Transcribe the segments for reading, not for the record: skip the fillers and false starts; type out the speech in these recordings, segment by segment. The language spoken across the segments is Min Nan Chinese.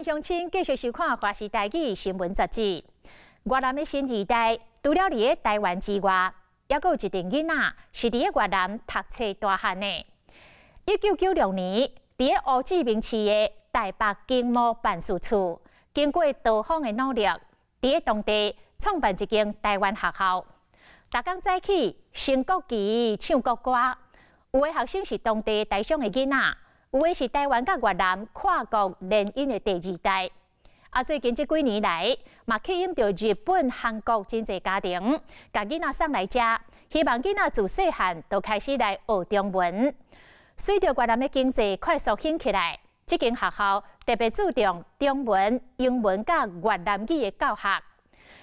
鄉親繼續收看《華視台語新聞雜誌》。越南的新二代，除了佇咧台灣之外，猶閣有一陣囡仔是佇咧越南讀冊大漢的。1996年，佇咧胡志明市的台北經貿辦事處，經過多方的努力，佇咧當地創辦一間台灣學校。逐工早起升國旗、唱國歌，有的學生是當地台商的囡仔，有的是台灣佮越南跨國聯姻的第二代。啊，最近這幾年來，嘛吸引著日本、韓國真濟家庭，共囡仔送來遮，希望囡仔自細漢就開始來學中文。隨著越南的經濟快速興起來，這間學校特別注重中文、英文佮越南語的教學。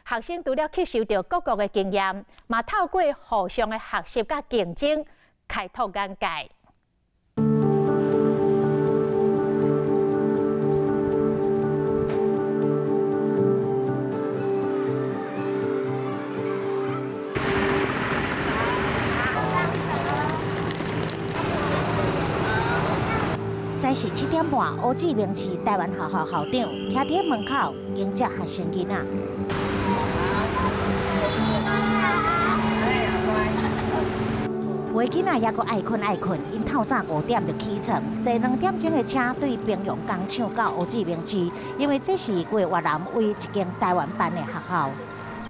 學生除了吸收著各國的經驗，嘛透過互相的學習佮競爭，開拓眼界。早是7點半，胡志明市台灣學校校長徛佇門口迎接學生囡仔。有的囡仔猶閣愛睏愛睏，𪜶透早5點就起床，坐2點鐘的車對平陽工廠到胡志明市，因為這是過越南唯一一間台灣辦的學校。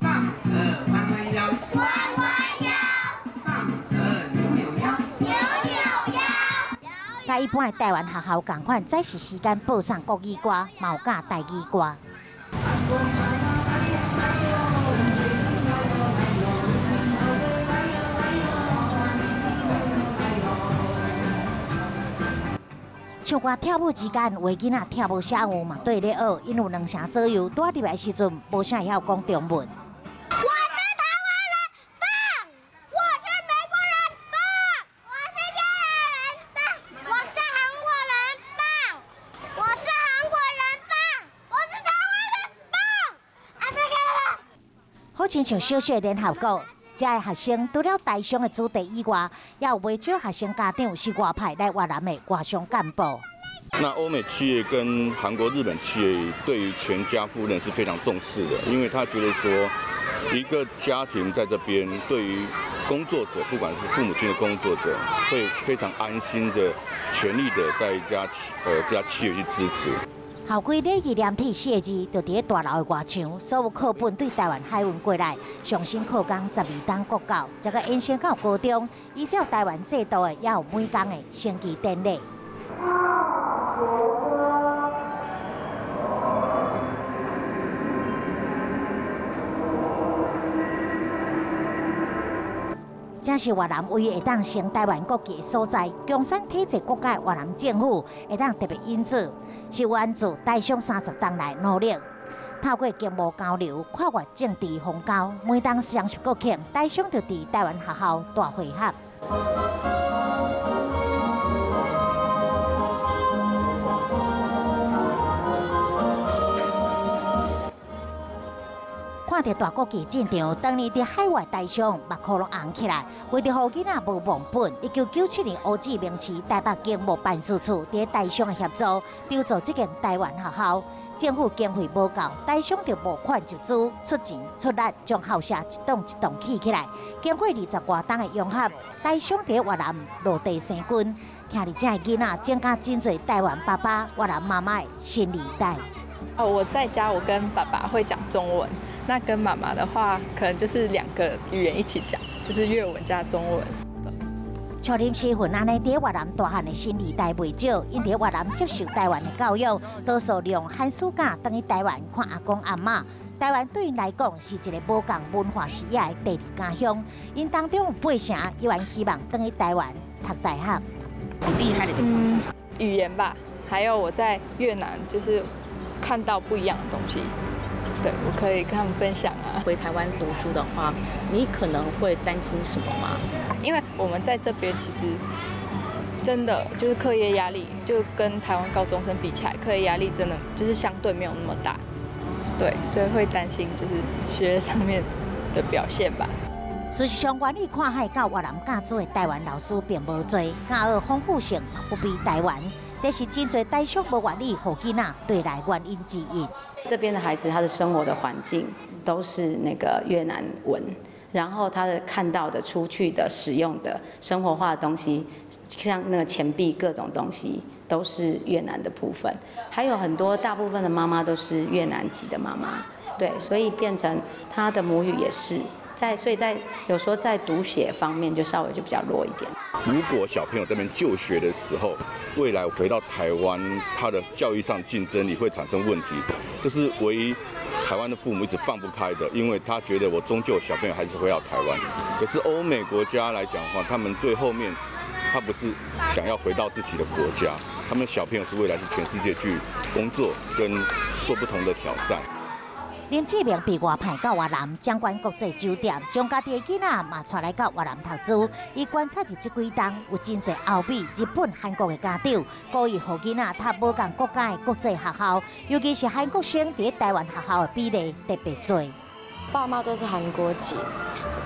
放蛇彎彎腰，彎彎腰；放蛇扭扭腰，扭扭腰。佮一般的台灣學校仝款，早是時間播送國語歌，嘛有教台語歌。唱歌跳舞之間，有的囡仔聽無啥有嘛，綴咧學，𪜶有兩成左右，拄仔入來時陣，無啥會曉講中文。我是台灣人，棒！我是美國人，棒！我是加拿大人，棒！我是韓國人，棒！我是韓國人，棒！我是台灣人，棒！阿這個好親像小小聯合國。遮的學生除了台商的子弟以外，也有袂少學生家長是外派來越南的外商幹部。那歐美企業跟韓國、日本企業對於全家赴任是非常重視的，因為他覺得說，一個家庭在這邊，對於工作者，不管是父母親的工作者，會非常安心的、全力的在一家這家企業去支持。校規禮義廉體四個字，就佇咧大樓的外牆，所有課本對台灣海運過來，上新課綱12冬國教，這個延伸到高中，依照台灣制度的，也有每工的升旗典禮。這是越南唯一會當升台灣國旗的所在。共產體制國家的越南政府會當特別引進，是源自台商30冬來努力，透過經貿交流、跨越政治鴻溝，每當雙十國慶，台商就佇台灣學校大會合。看著大國旗進場，當年佇海外台商目眶攏紅起來。為著予囡仔無忘本，1997年胡志明市台北經貿辦事處佇台商的協助，籌造這間台灣學校。政府經費無夠，台商就募款集資，出錢出力，將校舍一棟一棟起起來。經過20外冬的融合，台商佇越南落地生根，徛佇遮的囡仔增加真濟台灣爸爸、越南媽媽的新二代。哦，我在家，我跟爸爸會講中文。那跟媽媽的話，可能就是兩個語言一起講，就是越文加中文。像林師芬按呢，佇越南大漢的新二代袂少，𪜶佇越南接受台灣的教育，多數利用寒暑假轉去台灣看阿公阿嬤。台灣對𪜶來講是一個無仝文化視野的第二家鄉，𪜶當中有八成依然希望轉去台灣讀大學。好厲害的地方，語言吧，還有我在越南就是看到不一樣的東西。對，我可以跟他們分享啊。回台灣讀書的話，你可能會擔心什麼嗎？因為我們在這邊其實真的就是課業壓力，就跟台灣高中生比起來，課業壓力真的就是相對沒有那麼大。對，所以會擔心就是學業上面的表現吧。事實上，願意看海到越南教書的台灣老師並無濟，教學豐富性不比台灣。這是真濟台商無願意予囡仔轉來原因之一。這邊的孩子，他的生活的環境都是那個越南文，然後他的看到的、出去的、使用的生活化的東西，像那個錢幣各種東西，都是越南的部分。還有很多大部分的媽媽都是越南籍的媽媽，對，所以變成他的母語也是在，所以在有時候在讀寫方面就稍微就比較弱一點。如果小朋友這邊就學的時候，未來回到台灣，他的教育上競爭力會產生問題，這是唯一台灣的父母一直放不開的，因為他覺得我終究小朋友還是回到台灣。可是歐美國家來講的話，他們最後面，他不是想要回到自己的國家，他們小朋友是未來是全世界去工作跟做不同的挑戰。林志明被外派到越南掌管國際酒店，將家己的囡仔嘛帶來到越南讀書。伊觀察佇這幾冬有真濟歐美、日本、韓國的家長，故意予囡仔讀無仝國家的國際學校，尤其是韓國生佇台灣學校的比例特別濟。爸媽都是韓國籍，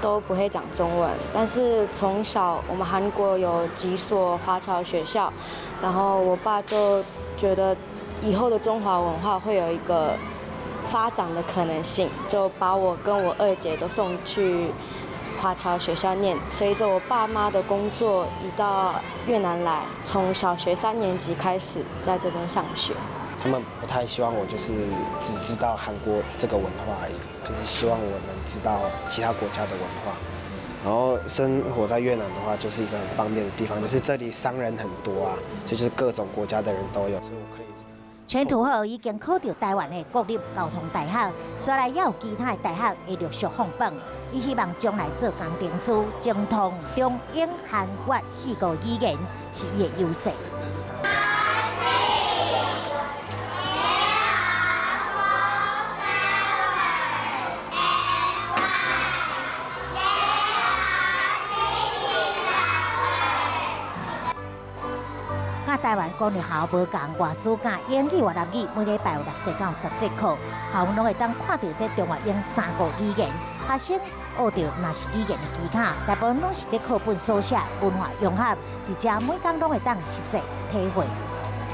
都不會講中文，但是從小我們韓國有幾所華僑學校，然後我爸就覺得以後的中華文化會有一個發展的可能性，就把我跟我二姐都送去華僑學校念。隨着我爸媽的工作移到越南來，從小學3年級開始在這邊上學。他們不太希望我就是只知道韓國這個文化而已，就是希望我能知道其他國家的文化。然後生活在越南的話，就是一個很方便的地方，就是這裡商人很多啊，就是各種國家的人都有，所以我可以。全圖好已經考著台灣的國立交通大學，所來也有其他的大學會陸續放榜。伊希望將來做工程師，精通中英韓越四個語言是伊的優勢。台灣公立學校無仝，外師教英語、越南語，每禮拜有6節到10節課，校園攏會當看著這中越英3國語言。學生學著若是語言的技巧，大部分攏是這課本所寫，文化融合，而且每工攏會當實際體會，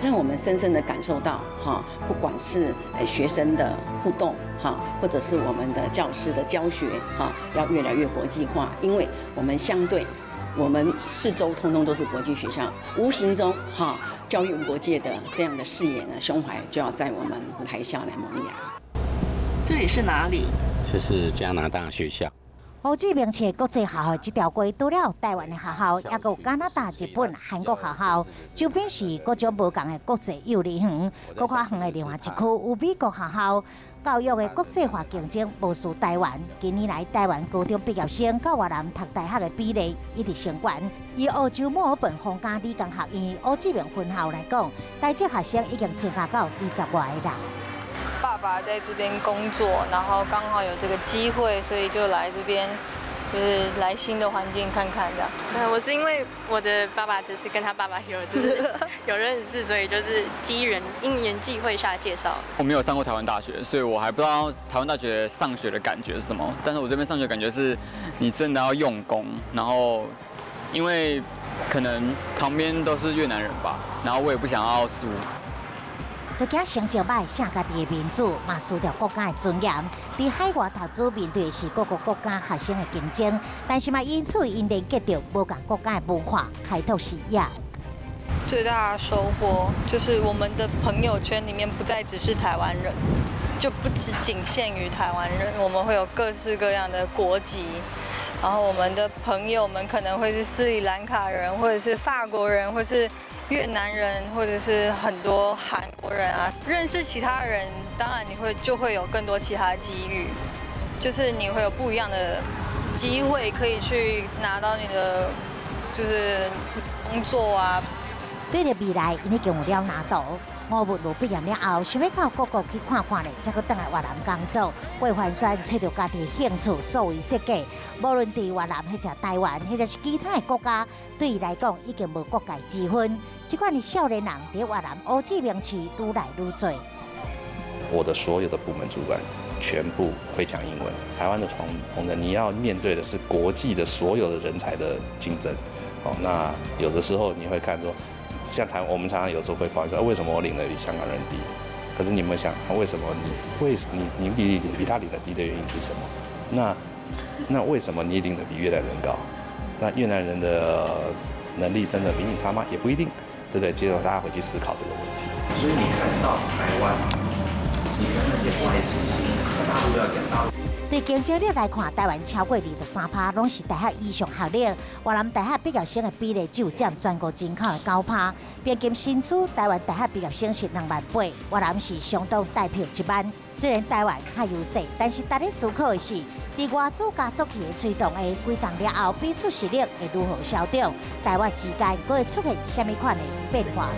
讓我們深深的感受到，哈，不管是學生的互動，哈，或者是我們的教師的教學，哈，要越來越國際化，因為我們相對。我們四周通通都是國際學校，無形中哈教育無國界的這樣的視野呢，胸懷就要在我們台校來萌芽。這裡是哪裡？這是加拿大學校。胡志明市國際學校這條街，除了台灣的學校，也閣有加拿大、日本、韓國學校，周邊是各種無仝的國際幼兒園，閣較遠的另外一區有美國學校。教育的國際化競爭無輸台灣。近年來，台灣高中畢業生到越南讀大學的比例一直升懸。以澳洲墨爾本皇家理工學院胡志明分校來講，台籍學生已經增加到20外個人。爸爸在這邊工作，然後剛好有這個機會，所以就來這邊，就是來新的環境看看這樣。對，我是因為我的爸爸就是跟他爸爸有就是有認識，所以就是機緣因緣際會下介紹。我沒有上過台灣大學，所以我還不知道台灣大學上學的感覺是什麼。但是我這邊上學感覺是，你真的要用功，然後因為可能旁邊都是越南人吧，然後我也不想要輸。就驚成績䆀，省家己的面子，嘛輸著國家的尊嚴。佇海外讀書面對的是各個國家學生的競爭，但是嘛因此𪜶連結著無仝國家的文化，開拓視野。最大的收穫就是我們的朋友圈裡面不再只是台灣人，就不只僅限於台灣人，我們會有各式各樣的國籍。然後我們的朋友們可能會是斯里蘭卡人，或者是法國人，或是越南人，或者是很多韓國人啊。認識其他人，當然你會就會有更多其他機遇，就是你會有不一樣的機會可以去拿到你的就是工作啊。對著未來，𪜶已經有了藍圖。五物路畢業了後，想欲到各國去看看咧，才閣轉來越南工作。郭凡軒揣著家己的興趣，數位設計，無論佇越南或者台灣，或者是其他的國家，對伊來講已經無國界之分。這款的少年人佇越南胡志明市愈來愈濟。我的所有的部門主管全部會講英文。台灣的同仁，你要面對的是國際的所有的人才的競爭。哦，那有的時候你會看說，像台，我們常常有時候會抱怨說，為什麼我領的比香港人低？可是你有沒有想，為什麼你為你你比他領的低的原因是什麼？那為什麼你領的比越南人高？那越南人的能力真的比你差嗎？也不一定，對不對？接着大家回去思考這個問題。所以你看到台灣，你跟那些外籍生，大陸要講大陸。對競爭力來看，台灣超過23%攏是大學以上學歷，越南大學畢業生的比例只有佔全國人口的9%。平均薪資，台灣大學畢業生是2萬8，越南是相當代表1萬。雖然台灣較優勢，但是值得思考的是，佇外資加速器的推動下，歸檔了後，彼此實力會如何消長？台越之間閣會出現啥物款的變化？